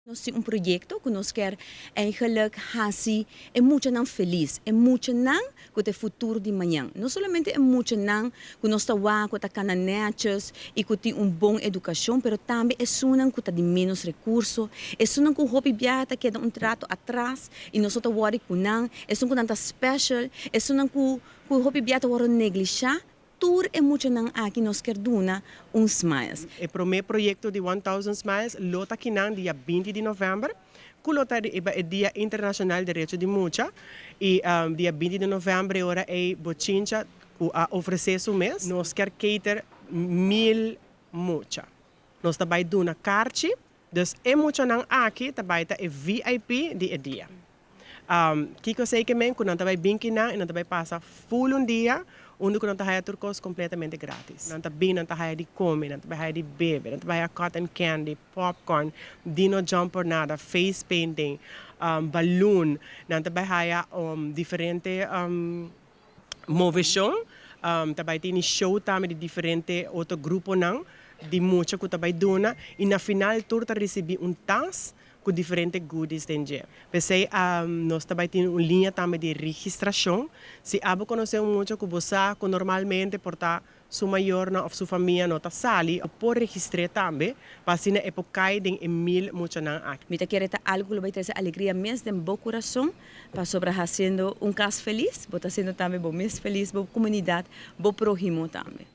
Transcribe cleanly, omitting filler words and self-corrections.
Nos tin un proyecto cu nos kier eigenlijk haci e muchanan feliz, e muchanan cu ta e futuro di mañan. No solamente e muchanan cu nos ta wak cu ta cana netjes y cu tin un bon educacion, pero tambe esunnan cu ta di menos recurso, esunnan cu hopi biaha ta keda un trato atras y nos no ta worry cu nan, esun cu nan ta special, esunnan cu hopi biaha ta wordo neglisha. Tur e muchanan aki nos kier duna un smiles. E prome proyecto di 1000 Smiles lo ta kinan dia 20 di november, cu lo ta e Dia Internacional Derecho di Mucha, y dia 20 di november ora e bochincha cu a ofrece su mes. Nos kier cater 1000 mucha. Nos ta bay duna carchi, dus e muchanan aki ta bay ta e VIP di e dia. Kiko esey ke men? Cu nan ta bay bin kinan y nan ta bay pasa full un dia, unda cu nan ta haya tur cos completamente gratis. Nan ta bin, nan ta haya di come, nan ta bay haya di bebe, nan ta bay haya cotton candy, popcorn, dino jumper nada, face painting, balloon, nan ta bay haya diferente movecion, ta bay tini show tambe di diferente otro gruponan di mucha cu ta bay duna y na final tur ta ricibi un tas cu diferente goodies den dje. Pesey nos ta bay tin un linea tambe di registracion. Si abo conoce un mucha cu bo sa cu normalmente por ta su mayornan of su famia no ta sali, por registre tambe, pa asina e por cay den e 1000 muchanan aki. Mi ta kere ta algo cu lo bay trece alegria mes den bo curason, pasobra haciendo un cas feliz, bo ta haciendo tambe bo mes feliz, bo comunidad, bo prohimo tambe.